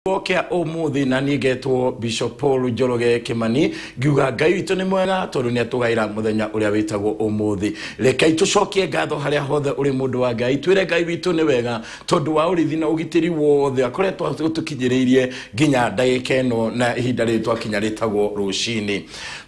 Kia umuthi na niĩ ngetwo Bishop Paul Njoroge Kimani, ngiuga Ngai witũ nĩ mwega tondũ nĩ atũgaĩra mũthenya ũrĩa wĩtagwo ũmũthĩ. Rekei tũcokie ngatho harĩa hothe ũrĩ mũndũ wa Ngai, twĩre Ngai witũ nĩ wega tondũ wa ũrĩithi na ũgitĩri wothe akoretwo atũkinyĩrĩirie nginya ndagĩka ĩno na ihinda rĩrĩ twakinya rĩtagwo rũcinĩ.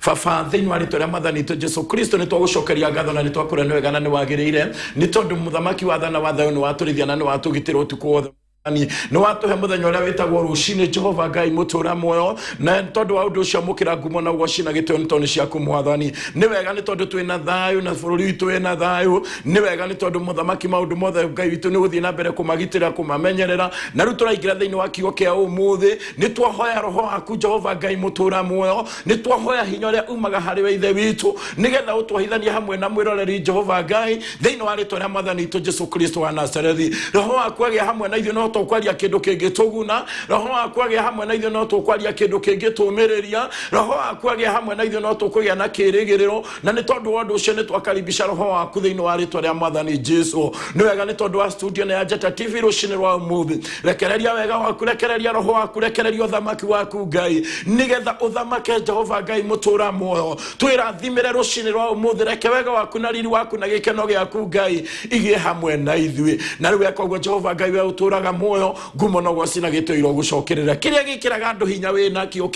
Baba, thĩinĩ wa rĩtwa rĩa Mwathani witũ Jesu Kristo, nĩ twagũcokeria ngatho na nĩ twakũrĩa nĩ wega na nĩ wagĩrĩire, nĩ tondũ mũthamaki wa tha na wa thayũ nĩ watũrĩithia na nĩ watũgitĩra ũtukũ wothe, nĩ watũhe mũthenya ũrĩa wĩtagwo rũcinĩ. Jehova Ngai mũtũra muoyo, na tondũ wa ũndũ ũcio amũkĩra ngumo na ũgoci na gĩtĩo, nĩ tondũ nĩ ciaku Mwathani. Nĩ wega nĩ tondũ twĩna thayũ na bũrũri witũ wĩna thayũ. Nĩ wega nĩ tondũ mũthamaki maũndũ mothe Ngai witũ nĩ gũthiĩ na mbere kũmagitĩra, kũmamenyerera. Na rĩu tũraingĩra thĩinĩ wa kiugo kĩa ũmũthĩ, nĩ twahoya roho waku Jehova Ngai mũtũra muoyo, nĩ twahoya hinya ũrĩa umaga harĩ we Ithe witũ, nĩgetha ũtwahithanie hamwe na mwĩroreri. Jehova Ngai, thĩinĩ wa rĩtwa rĩa Mwathani witũ Jesu Kristo wa Nazarethi, roho waku agĩa hamwe na ithuĩ no tũkwaria kĩndũ kĩngĩtũguna. Roho waku agĩa hamwe na ithuĩ no tũkwaria kĩndũ kĩngĩtũmĩrĩria. Roho waku agĩa hamwe na ithuĩ no tũkũgĩa na kĩĩrĩgĩrĩro, na nĩ tondũ wa ũndũ ũcio nĩ twakaribisha roho waku thĩinĩ wa rĩtwa rĩa Mwathani Jesu. Nĩ wega nĩ tondũ wa studio na ya Njata TV rũcinĩ rwa ũmũthĩ. Rekereria wega waku, rekereria roho waku, rekereria ũthamaki waku Ngai, nĩgetha ũthamake. Jehova Ngai mũtũra muoyo, twĩrathimĩre rũcinĩ rwa ũmũthĩ. Reke wega waku na riri waku na gĩkeno gĩaku Ngai igĩe hamwe na ithuĩ. Na rĩu weka ũguo, Jehova Ngai, we ũtũraga muoyo, ngumo na ũgoci na gĩtĩo irogũcokerera. Kĩrĩa gĩkĩraga andũ hinya wĩ nakĩo,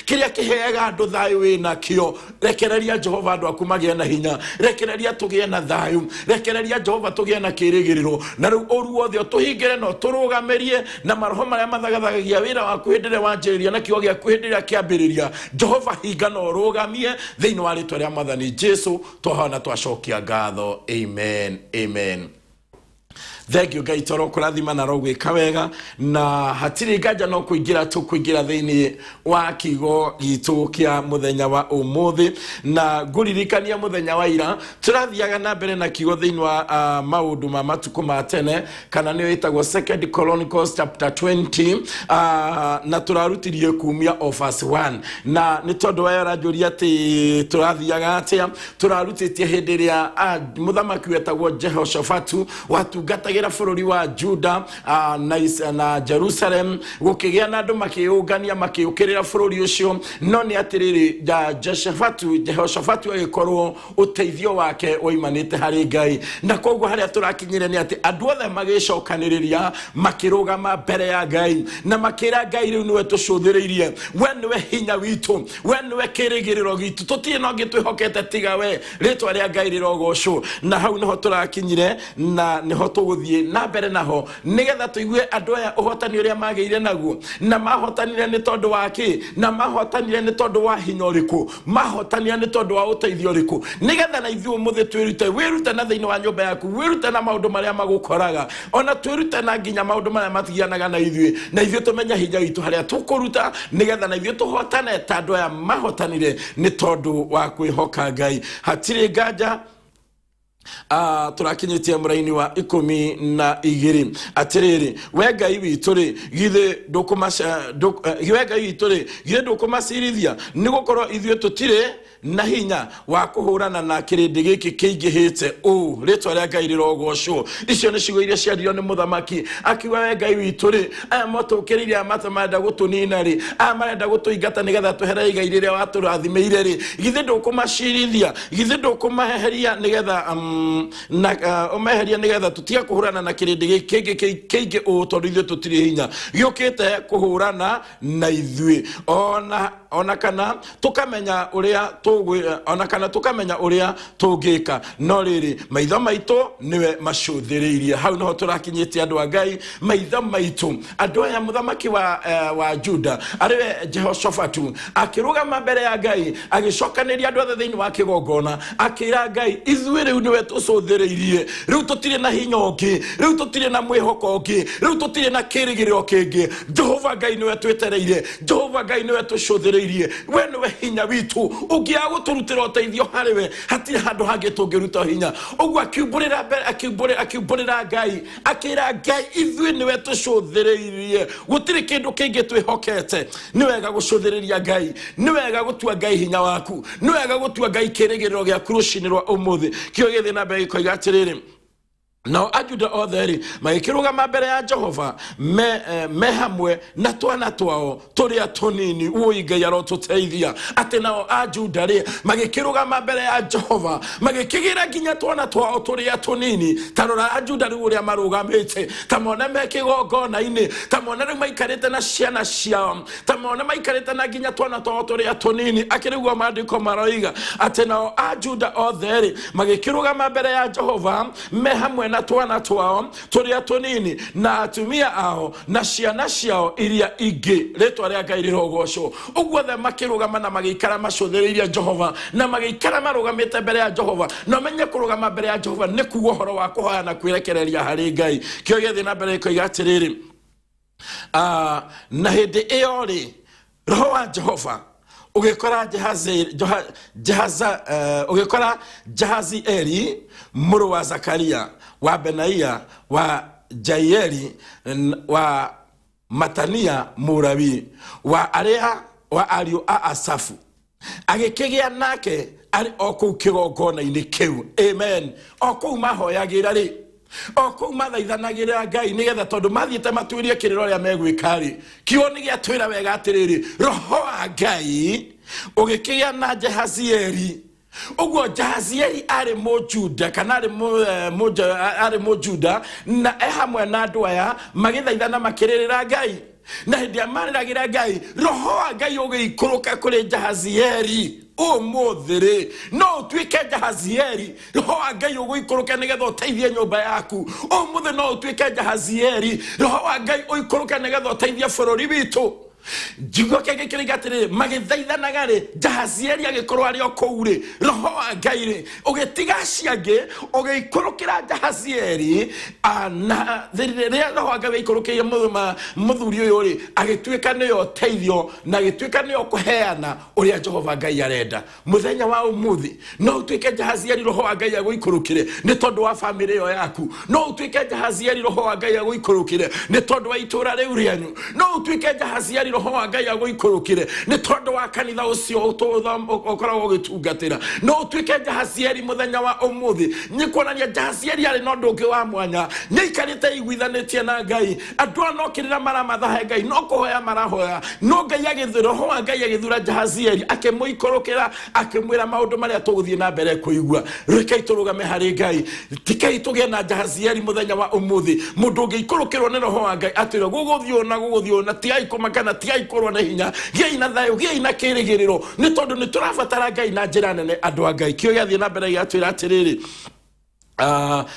kĩrĩa kĩheaga andũ thayũ wĩ nakĩo. Rekereria Jehova andũ aku magĩe na hinya, rekereria tũgĩe na thayũ, rekereria Jehova tũgĩe na kĩĩrĩgĩrĩro. Na rĩu ũru wothe ũtũhingĩre na ũtũrũgamĩrie, na maroho marĩa mathagatagagia wĩra waku hĩndĩ ĩrĩa wanjĩrĩria na kiugo gĩaku hĩndĩ ĩrĩa kĩambĩrĩria, Jehova hinga na ũrũgamie. Thĩinĩ wa rĩtwa rĩa Mwathani Jesu twahoya na twacokia ngatho, amen, amen. Thank you. Ngai toro kũrathima na rogwĩka wega, na hatirĩ nganja no kũingĩra tũkũingĩra thĩinĩ wa kiugo gitũ kĩa mũthenya wa ũmũthĩ. Na ngũririkania mũthenya wa ira tũrathiaga na mbere na kiugo thĩinĩ wa maũndũ ma matukũ ma tene, kana nĩyo ĩtagwo Second Chronicles chapter 20, na tũrarutirie kumia o verse 1. Na nĩ tondũ wayo ũranjũria atĩ tũrathiaga atĩa, tũrarutĩtie hĩndĩ ĩrĩa mũthamaki wetagwo Jehoshafatu watungatagĩra bũrũri wa Juda na Jerusalem. Gũkĩgĩa na andũ makĩũngania makĩũkĩrĩra bũrũri ũcio, no nĩ atĩrĩrĩ, Jehoshafatu agĩkorwo ũteithio wake woimanĩte harĩ Ngai. Na koguo harĩa tũrakinyire nĩ atĩ andũ othe magĩcokanĩrĩria, makĩrũgama mbere ya Ngai na makĩra Ngai, rĩu nĩwe tũcũthĩrĩirie, we nĩwe hinya witũ, we nĩwe kĩrĩgĩrĩro gitũ, tũtirĩ na ũngĩ twĩhokete tiga we. Rĩtwa rĩa Ngai rĩrogocwo. Na hau nĩho tũrakinyire na nĩho tũgũthiĩ na mbere naho, nĩgetha tũigue andũ aya ũhotani ũrĩa magĩire naguo, na mahotanire nĩ tondũ wa kĩ, na mahotanire nĩ tondũ wa hinya ũrĩkũ, mahotanire nĩ tondũ wa ũteithio ũrĩkũ, nĩgetha na ithuĩ ũmũthĩ twĩrute. Wĩrute na thĩinĩ wa nyũmba yaku, wĩrute na maũndũ marĩa magũkoraga, ona twĩrute na nginya maũndũ marĩa matigianaga na ithuĩ, na ithuĩ tũmenye hinya witũ harĩa tũkũruta, nĩgetha na ithuĩ tũhotane ta andũ aya mahotanire nĩ tondũ wa kwĩhoka Ngai. Hatirĩ nganja tũrakinyĩtie mũraini wa 12. Atĩrĩrĩ, we Ngai witũ rĩ, githĩ we Ngai witũ rĩ, githĩ ndũkũmacirithia? Nĩ gũkorwo ithuĩ tũtirĩ na hinya wa kũhũrana na kĩrĩndĩ gĩkĩ kĩingĩhĩte ũũ. Rĩtwa rĩa Ngai rĩrogocwo. Icio nĩ ciugo iria ciaririo nĩ mũthamaki, akiuga, we Ngai witũ rĩ, aya matũkĩrĩire, aya mata marenda gũtũnina rĩ, aya marenda gũtũingata nĩgetha twehere igai rĩrĩa watũrathimĩire rĩ, githĩ ndũkũmacirithia? Githĩ ndũkũmaheheria nĩgetha na ũmeherie, nĩgetha tũtige kũhũrana na kĩrĩndĩ gĩkĩ kĩngĩ kĩingĩ ũũ, tondũ ithuĩ tũtirĩ hinya gĩũkĩte kũhũrana na ithuĩ, ona kana tũkamenya ũrĩa tũgwĩ ona kana tũkamenya ũrĩa tũngĩka? No rĩrĩ, maitho maitũ nĩwe macũthĩrĩirie. Hau nĩho tũrakinyĩtie, andũ a Ngai. Maitho maitũ, andũ aya, mũthamaki wa Juda arĩwe Jehoshafatu akĩrũgama mbere ya Ngai, agĩcokanĩria andũ othe thĩinĩ wa kĩgongona, akĩra Ngai, ithuĩ rĩu nĩwe tũcũthĩrĩirie, rĩu tũtirĩ na hinya ũngĩ, rĩu tũtirĩ na mwĩhoko ũngĩ, rĩu tũtirĩ na kĩrĩgĩrĩro kĩngĩ. Jehova Ngai nĩwe twĩtereire, Jehova Ngai nĩwe tũcũthĩrĩirie, we nĩwe hinya witũ. Ũngĩaga gũtũrutĩra ũteithio harĩ we, hatirĩ handũ hangĩ tũngĩruta hinya. Ũguo akiumbũrĩra mbere, akiumbũrĩra Ngai, akĩra Ngai, ithuĩ nĩwe tũcũthĩrĩirie, gũtirĩ kĩndũ kĩngĩ twĩhokete. Nĩ wega gũcũthĩrĩria Ngai, nĩ wega gũtua Ngai hinya waku, nĩ wega gũtua Ngai kĩrĩgĩrĩro gĩaku rũcinĩ rwa ũmũthĩ. Kĩo gĩthiĩ na mbere gĩkoiga atĩrĩrĩ. Nao Ajuda othe rĩ magĩkĩrũgama mbere ya Jehova me hamwe na twana twao tũrĩa tũnini. Ũi Ngai arotũteithia atĩ nao Ajuda rĩ magĩkĩrũgama mbere ya Jehova magĩkĩgĩra nginya twana twao tũrĩa tũnini. Ta rora Ajuda rĩu ũrĩa marũgamĩte, ta mone me kĩgongona-inĩ, ta mone rĩu maikarĩte na ciana ciao, ta mone maikarĩte na nginya twana twao tũrĩa tũnini. Akĩrĩguo maandĩko maroiga atĩ nao Ajuda othe rĩ magĩkĩrũgama mbere ya Jehova me hamwe na twana twao tũrĩa tũnini na atumia ao na ciana ciao iria ingĩ. Rĩtwa rĩa Ngai rĩrogocwo. Ũguo othe makĩrũgama na magĩikara macũthĩrĩirie Jehova na magĩikara marũgamĩte mbere ya Jehova. Na ũmenye kũrũgama mbere ya Jehova nĩ kuga ũhoro wa kũhoya na kwĩrekereria harĩ Ngai. Kĩo gĩathiĩ na mbere gĩkoiga atĩrĩrĩ, na hĩndĩ ĩyo rĩ roho wa Jehova ũgĩkora ũgĩkora Jahazieli mũrũ wa Zakaria wa Benaia wa Jaieli wa Matania Mũrawi wa arĩa wa ariũ a Asafu, agĩkĩgĩa nake arĩ o kũu kĩgongona-inĩ kĩu. Amen. O kũu mahoyagĩra rĩ, o kũu mathaithanagĩrĩra Ngai nĩgetha tondũ mathiĩte matuĩrie kĩrĩro ũrĩa megwĩka rĩ, kiugo nĩ gĩatwĩra wega atĩrĩrĩ, roho wa Ngai ũgĩkĩgĩa na Jahazieli. Ũguo Jahazieli arĩ Mũjuda kana arĩ Mũjuda na e hamwe na andũ aya magĩthaithana makĩrĩrĩra Ngai. Na hĩndĩ ĩrĩa marĩragĩra Ngai, roho wa Ngai ũgĩikũrũka kũrĩ Jahazieli. Ũmũthĩ rĩ no ũtuĩke Jahazieli, roho wa Ngai ũgũikũrũke nĩgetha ũteithie nyũmba yaku. Ũmũthĩ no ũtuĩke Jahazieli, roho wa Ngai ũikũrũke nĩgetha ũteithie bũrũri witũ. Njigo kĩngĩ kĩrĩga atĩrĩrĩ, magĩthaithanaga rĩ, Jahazieli agĩkorwo arĩ o kũu rĩ, roho wa Ngai rĩ ũgĩtiga acio angĩ ũgĩikũrũkĩra Jahazieli. Na rĩrĩa roho wa Ngai waikũrũkĩire mũthuri ũyũ rĩ, agĩtuĩka nĩyo ũteithio na agĩtuĩka nĩyo kũheana ũrĩa Jehova Ngai arenda. Mũthenya wa ũmũthĩ no ũtuĩke Jahazieli, roho wa Ngai agũikũrũkĩre nĩ tondũ wa bamĩrĩ ĩyo yaku. No ũtuĩke Jahazieli, roho wa Ngai agũikũrũkĩre nĩ tondũ wa itũũra rĩu rĩanyu. No ũtuĩke Jahazieli, roho wa Ngai agũikũrũkĩre nĩ tondũ wa kanitha ũcio ũkoragwo ũgĩtungatĩra. No ũtuĩke Jahazieli mũthenya wa ũmũthĩ. Nĩ kuonania Jahazieli arĩ na ũndũ ũngĩ wa mwanya, nĩaikarĩte iguithanĩtie na Ngai. Andũ aya no kĩrĩra maramathahe Ngai, no kũhoya marahoya, no Ngai agĩthura, roho wa Ngai agĩthura Jahazieli akĩmũikũrũkĩra akĩmwĩra maũndũ marĩa tũgũthiĩ na mbere kũigua. Rekei tũrũgame harĩ Ngai, tikei tũgĩe na Jahazieli mũthenya wa ũmũthĩ. Mũndũ ũngĩikũrũkĩrwo nĩ roho wa Ngai atwĩre gũgũthiĩ ũna gũgũthiĩ ũna, tigai kũmaka, tigai kũrwo na hinya, gĩai na thayũ, gĩai na kĩrĩgĩrĩro, nĩ tondũ nĩ tũrabatara Ngai na njĩra nene. Andũ a Ngai, kĩo gĩathiĩ na mbere gĩatwĩra atĩrĩrĩ,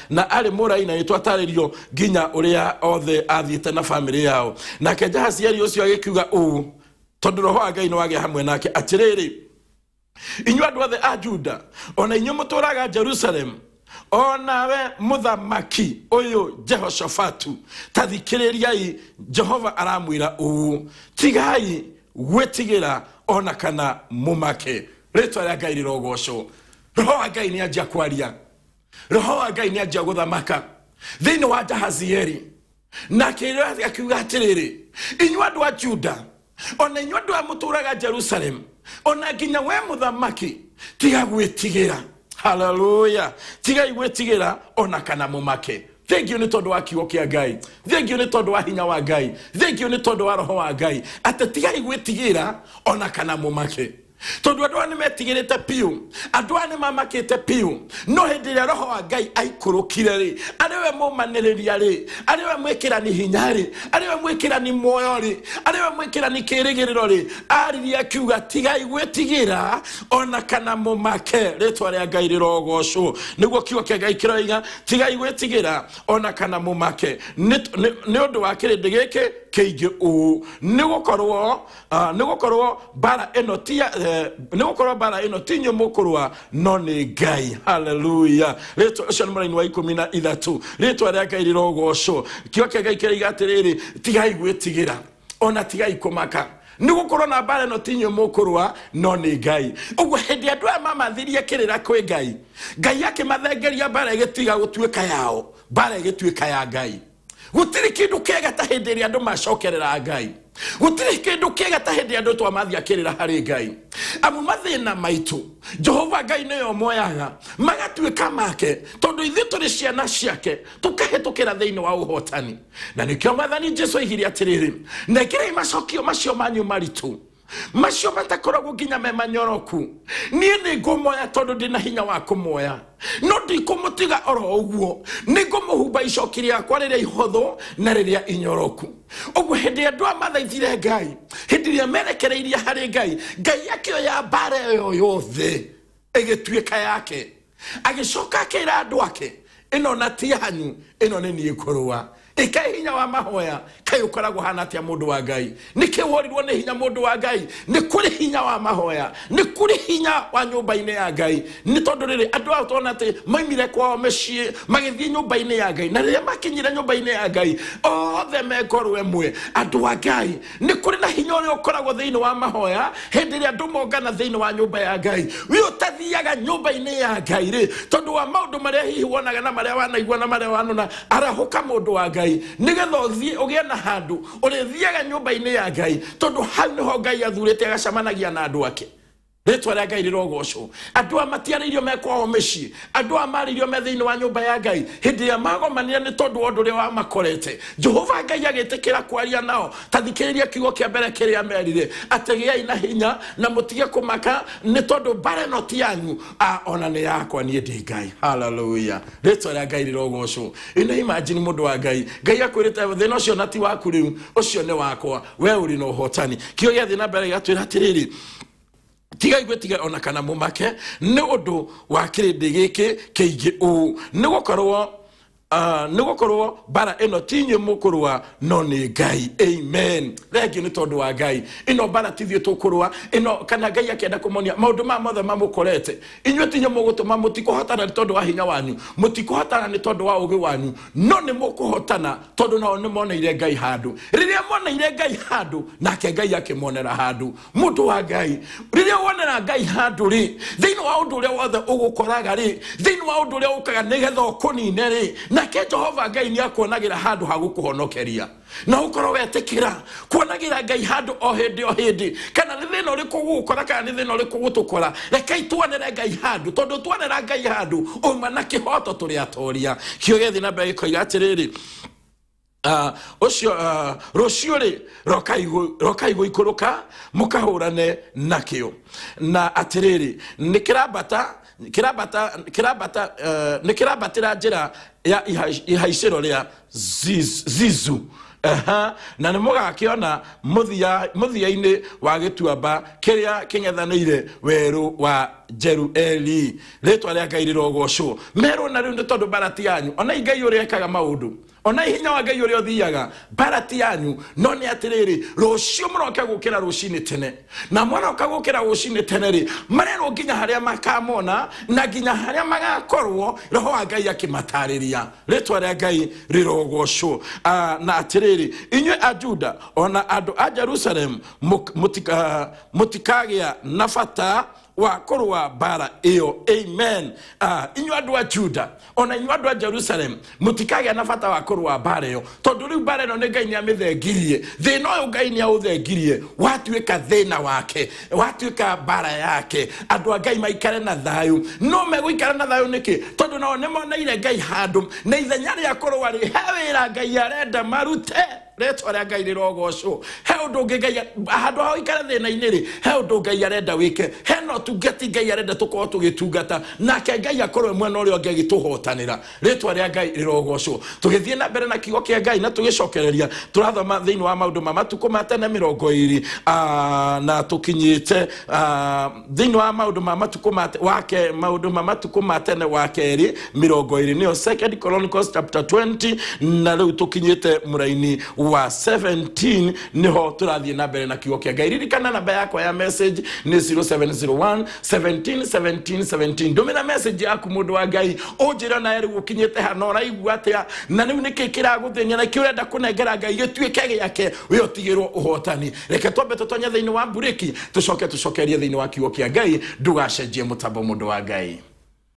na arĩ mũrai na nĩtwatarĩrio nginya ũrĩa othe athiĩte na bamĩrĩ yao. Nake Jahazieli ũcio agĩkiuga ũũ, tondũ roho wa Ngai nĩ wagĩa hamwe nake, atĩrĩrĩ, inyuĩ andũ othe a Juda ona inyuĩ mũtũũraga Jerusalem, onawe mũthamaki ũyũ Jehoshafatu, ta thikĩrĩriai, Jehova aramwĩra ũũ, tigai gwĩtigĩra ona kana mũmake. Rĩtwa rĩa Ngai rĩrogocwo. Roho wa Ngai nĩ anjia kwaria, roho wa Ngai nĩ anjia gũthamaka thĩinĩ wa Jahazieli. Na akiuga atĩrĩrĩ, inyuĩ andũ a Juda ona inyuĩ andũ a mũtũũraga Jerusalem, ona nginya we mũthamaki, tiga gwĩtigĩra. Haleluya. Tigai gwĩtigĩra ona kana mũmake. Thengiũ nĩ tondũ wa kiugo kĩa Ngai, thengiũ nĩ tondũ wa hinya wa Ngai, thengiũ nĩ tondũ wa roho wa Ngai, atĩ tigai gwĩtigĩra ona kana mũmake. Tondũ andũ aya nĩ metigĩrĩte biũ, andũ aya nĩ mamakĩte biũ, no hĩndĩ ĩrĩa roho wa Ngai aikũrũkire rĩ, arĩ we mũmanĩrĩria rĩ, arĩ we mwĩkĩrani hinya rĩ, arĩ we mwĩkĩrani muoyo rĩ, arĩ we mwĩkĩrani kĩrĩgĩrĩro rĩ, aririe akiuga tigai gwĩtigĩra ona kana mũmake. Rĩtwa rĩa Ngai rĩrogocwo. Nĩguo kiugo kĩa Ngai kĩroiga tigai gwĩtigĩra ona kana mũmake nĩ ũndũ wa kĩrĩndĩ gĩkĩ kĩingĩ ũũ, nĩgũkorwo mbara ĩno ti nĩgũkorwo mbara ĩno ti inyuĩ mũkũrũa no nĩ Ngai. Haleluya. Rĩtwa ũcio nĩ mũraini wa 13. Rĩtwa rĩa Ngai rĩrogocwo. Kiugo kĩa Ngai kĩroiga atĩrĩrĩ, tigai gwĩtigĩra ona tigai kũmaka, nĩgũkorwo na mbara ĩno ti inyuĩ mũkũrũa no nĩ Ngai. Ũguo hĩndĩ andũ aya mamathirie kĩrĩra kwĩ Ngai, Ngai akĩmathengeria mbara ĩgĩtiga gũtuĩka yao, mbara ĩgĩtuĩka ya Ngai. Gũtirĩ kĩndũ kĩega ta hĩndĩ ĩrĩa andũ macokerera Ngai. Gũtirĩ kĩndũ kĩega ta hĩndĩ andũ twamathiĩ akĩrĩra harĩ Ngai. Amu mathĩna maitũ Jehova Ngai nĩyo moyaga magatuĩka make, tondũ ithuĩ tũrĩ ciana ciake tũkahĩtũkĩra thĩinĩ wa ũhotani. Na nĩkĩo Mwathani Jesu oigire atĩrĩrĩ, nengerai macokio macio manyu maritũ, macio matakoragwo nginya me manyoroku, niĩ nĩ ngũmoya tondũ ndĩna hinya wa kũmoya, no ndikũmũtiga oro ũguo, nĩ ngũmũhumba icoki rĩakwa rĩrĩa ihũthũ na rĩrĩa inyoroku. Ũguo hĩndĩ ĩrĩa andũ aya mathaithire Ngai, hĩndĩ ĩrĩa merekereirie harĩ Ngai, Ngai akĩoya mbara ĩyo yothe ĩgĩtuĩka yake. Agĩcoka akĩra andũ ake, ĩno na ti yanyu, ĩno nĩ niĩ ngũrũa. Ĩkai hinya wa mahoya, kaĩ ũkoragwo hana atĩa mũndũ wa Ngai? Nĩkĩ worirwo nĩ hinya mũndũ wa Ngai? Nĩ kũrĩ hinya wa mahoya, nĩ kũrĩ hinya wa nyũmba-inĩ ya Ngai. Nĩ tondũ rĩrĩ andũ ao tona atĩ maimire kwao mĩciĩ magĩthiĩ nyũmba-inĩ ya Ngai, na rĩrĩa makinyire nyũmba-inĩ ya Ngai othe me ngoro ĩmwe. Andũ a Ngai, nĩ kũrĩ na hinya ũrĩa ũkoragwo thĩinĩ wa mahoya hĩndĩ ĩrĩa andũ mongana thĩinĩ wa nyũmba ya Ngai. We ũtathiaga nyũmba-inĩ ya Ngai rĩ, tondũ wa maũndũ marĩa hihi wonaga na marĩa wanaigua na marĩa wanona, arahũka mũndũ wa Ngai nĩgetha ũthiĩ ũgĩe na handũ ũrĩthiaga nyũmba-inĩ ya Ngai, tondũ hau nĩho Ngai athurĩte agacemanagia na andũ ake. Rĩtwa rĩa Ngai rĩrogocwo. Andũ aya matiarĩirio me kwao mĩciĩ, andũ aya marĩirio me thĩinĩ wa nyũmba ya Ngai. Hĩndĩ ĩrĩa magomanire nĩ tondũ wa ũndũ ũrĩa wamakorete, Jehova Ngai agĩtĩkĩra kwaria nao. Ta thikĩrĩria kiugo kĩa mbere kĩrĩa merire, atĩ gĩai na hinya na mũtige kũmaka, nĩ tondũ mbara ĩno ti yanyu, ona nĩ yakwa, niĩ ndĩ Ngai. Hallelujah. Rĩtwa rĩa Ngai rĩrogocwo. Ĩno imagine mũndũ wa Ngai, Ngai akwĩrĩte thĩna ũcio na ti waku rĩu, ũcio nĩ wakwa, we ũrĩ na ũhotani. Kiugo gĩathiĩ na mbere gĩgatwĩra atĩrĩrĩ, tigai gwĩtiga ona kana mũmake nĩ ũndũ wa kĩrĩndĩ gĩkĩ kĩingĩ ũũ, nĩ gũkorwo mbara ĩno ti inyuĩ mũkũrũa no nĩ Ngai. Amen. Thengiũ nĩ tondũ wa Ngai. Ĩno mbara ti ithuĩ tũkũrũa, ĩno kana Ngai akĩenda kũmonia maũndũ maya mothe mamũkorete, inyuĩ ti inyuĩ mũgũtũma mũtikũhotana nĩ tondũ wa hinya wanyu, mũtikũhotana nĩ tondũ wa ũũgĩ wanyu, no nĩ mũkũhotana tondũ nao nĩ moneire Ngai handũ. Rĩrĩa moneire Ngai handũ, nake Ngai akĩmonera handũ. Mũndũ wa Ngai, rĩrĩa wonera Ngai handũ rĩ, thĩinĩ wa ũndũ ũrĩa wothe ũgũkoraga rĩ, thĩinĩ wa ũndũ ũrĩa ũkaga nĩgetha ũkũnine rĩ, nake Jehova Ngai nĩ akuonagĩra handũ ha gũkũhonokeria. Na ũkorwo wetĩkĩra kuonagĩra Ngai handũ o hĩndĩ o hĩndĩ, kana nĩ thĩna ũrĩkũ gũgũkora, kana nĩ thĩna ũrĩkũ gũtũkora, rekei tuonere Ngai handũ, tondũ tuonera Ngai handũ uma na kĩhoto tũrĩ atoria. Kiugo gĩathiĩ na mbere gĩkoiga atĩrĩrĩ, ũcio rũciũ rĩ, rokai gũikũrũka mũkahũrane nakĩo. Na atĩrĩrĩ, nĩ kĩrambata, kĩrambata, kĩrambata, nĩ kĩrambatĩra njĩra ya ihaicĩro rĩa Zizu. Na nĩ mũgakĩona mũthia-inĩ wa gĩtuamba kĩrĩa kĩng'ethanĩire werũ wa Jerueli. Rĩtwa rĩa Ngai rĩrogocwo. Merwo na rĩu nĩ tondũ mbara ti yanyu, ona Ngai ũrĩa ekaga maũndũ, ona hinya wa Ngai ũrĩa ũthiaga, mbara ti yanyu, no nĩ atĩrĩrĩ, rũciũ mũroke gũkĩra rũcinĩ tene. Na mwaroka gũkĩra rũcinĩ tene rĩ, marerwo nginya harĩa makamona na nginya harĩa magakorwo, Roho wa Ngai akĩmatarĩria. Rĩtwa rĩa Ngai rĩrogocwo. Na atĩrĩrĩ, inyuĩ a Juda ona andũ a Jerusalem, mũtikagĩa na bata wa kũrũa mbara ĩyo. Amen. Inyuĩ andũ a Juda ona inyuĩ andũ a Jerusalem, mũtikagĩa na bata wa kũrũa mbara ĩyo, tondũ rĩu mbara ĩno nĩ Ngai nĩamĩthengirie. Thĩna ũyũ Ngai nĩaũthengirie, watuĩka thĩna wake, watuĩka mbara yake. Andũ a Ngai maikare na thayũ. No megũikara na thayũ nĩkĩ? Tondũ nao nĩmoneire Ngai handũ, na ithenya rĩa kũrũa rĩ, he wĩra Ngai arenda marute. Rĩtwa rĩa Ngai rĩrogocwo. He ũndũ ũngĩ Ngai handũ ha ũikare thĩna-inĩ rĩ, he ũndũ Ngai arenda wĩke, he na ũtungati Ngai arenda tũkorwo tũgĩtungata, nake Ngai akorwo mwena ũrĩa ũngĩ agĩtũhotanĩra. Rĩtwa rĩa Ngai rĩrogocwo. Tũgĩthiĩ na mbere na kiugo kĩa Ngai na tũgĩcokereria, tũrathoma thĩinĩ wa maũndũ ma matukũ ma tene mĩrongo ĩrĩ, na tũkinyĩte, thĩinĩ wa maũndũ ma matukũ ma wake, maũndũ ma matukũ ma tene wa kerĩ mĩrongo ĩrĩ, nĩyo Second Chronicles chapter 20, na rĩu tũkinyĩte mũraini wa 17, niho tũrathiĩ na mbere na kiugo kĩa Ngai. Ririkana namba yakwa ya message nĩ 0701 17 17 17. Ndũmĩra message yaku mũndũ wa Ngai, ũnjĩre ona rĩu ũkinyĩte ha na ũraigua atĩa, na rĩu nĩkĩ kĩragũthĩnia na kĩ ũrenda kũnengera Ngai gĩtuĩke gĩake, we ũtigĩrwo ũhotani. Reke twambe tũtonye thĩinĩ wa mburĩki, tũcoke tũcokerie thĩinĩ wa kiugo kĩa Ngai. Ndũgacenjie mũtambo mũndũ wa Ngai.